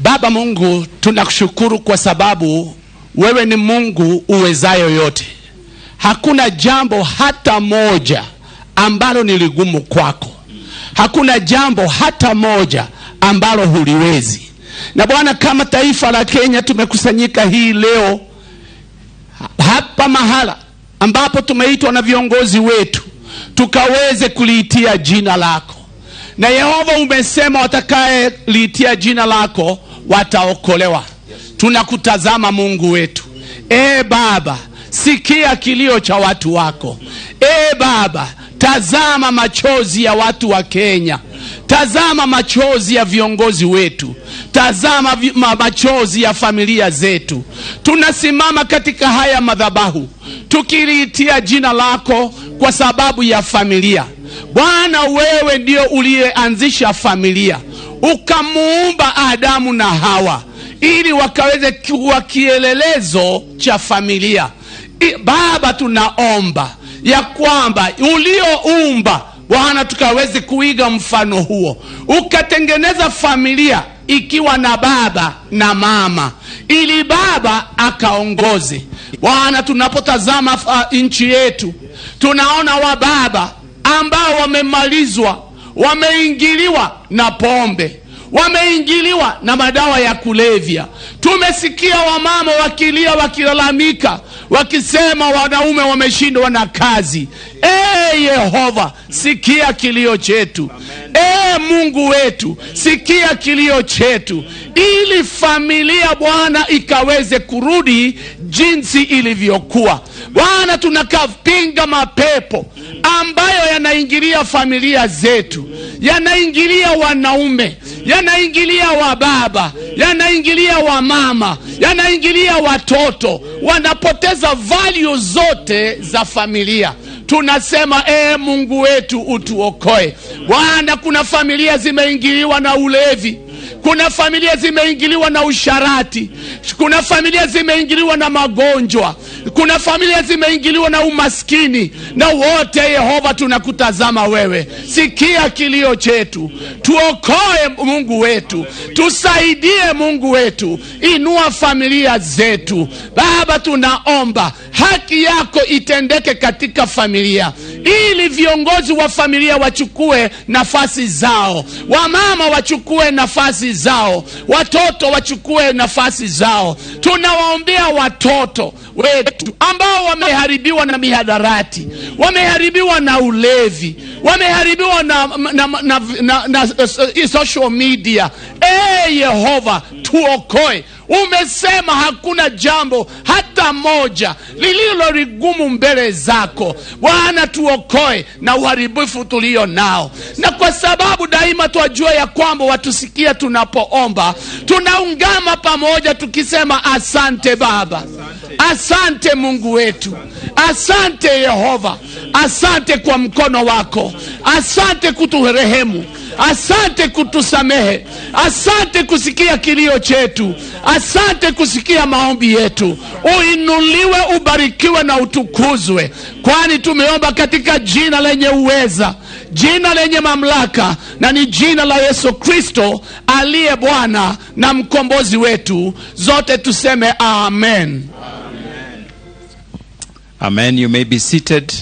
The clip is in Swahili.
Baba Mungu, tunakushukuru kwa sababu wewe ni Mungu uwezayo yote. Hakuna jambo hata moja ambalo ni ligumu kwako. Hakuna jambo hata moja ambalo huliwezi. Na Bwana, kama taifa la Kenya tumekusanyika hii leo hapa mahala ambapo tumeitwa na viongozi wetu tukaweze kuliitia jina lako. Na Yehova, umesema watakaye liitia jina lako wataokolewa. Tunakutazama Mungu wetu. E Baba, sikia kilio cha watu wako. E Baba, tazama machozi ya watu wa Kenya. Tazama machozi ya viongozi wetu. Tazama machozi ya familia zetu. Tunasimama katika haya madhabahu tukiliitia jina lako kwa sababu ya familia. Bwana, wewe ndio uliyeanzisha familia, ukamuumba Adamu na Hawa ili wakaweze kuwa kielelezo cha familia. Baba, tunaomba ya kwamba ulioumba Bwana tukaweze kuiga mfano huo, ukatengeneza familia ikiwa na baba na mama, ili baba akaongoze. Bwana, tunapotazama nchi yetu tunaona wababa ambao wamemalizwa, wameingiliwa na pombe, wameingiliwa na madawa ya kulevya. Tumesikia wamama wakilia, wakilalamika, wakisema wanaume wameshindwa na kazi. E Yehova, sikia kilio chetu. E Mungu wetu, sikia kilio chetu, ili familia Bwana ikaweze kurudi jinsi ilivyokuwa. Bwana, tunakapinga mapepo ambayo yanaingilia familia zetu, yanaingilia wanaume, yanaingilia wababa, yanaingilia wamama, yanaingilia watoto, wanapoteza value zote za familia. Tunasema Mungu wetu utuokoe. Bwana, kuna familia zimeingiliwa na ulevi, kuna familia zimeingiliwa na usharati, kuna familia zimeingiliwa na magonjwa, kuna familia zimeingiliwa na umaskini. Na wote Yehova tunakutazama wewe. Sikia kilio chetu, tuokoe Mungu wetu, tusaidie Mungu wetu, inua familia zetu. Baba, tunaomba haki yako itendeke katika familia, ili viongozi wa familia wachukue nafasi zao, wamama wachukue nafasi zao, watoto wachukue nafasi zao. Tunawaombea watoto wetu ambao wameharibiwa na mihadarati, wameharibiwa na ulevi, wameharibiwa na social media. Yehova, tuokoe. Umesema hakuna jambo hata moja lililo ligumu mbele zako. Bwana, tuokoe na uharibifu tulio nao. Na kwa sababu daima twajua ya kwamba watusikia tunapoomba, tunaungama pamoja tukisema asante Baba, asante Mungu wetu, asante Yehova, asante kwa mkono wako, asante kuturehemu, asante kutusamehe, asante kusikia kilio chetu, asante kusikia maombi yetu. Uinuliwe, ubarikiwe na utukuzwe, kwani tumeomba katika jina lenye uweza, jina lenye mamlaka, na ni jina la Yesu Kristo aliye Bwana na mkombozi wetu. Zote tuseme amen. Amen. You may be seated.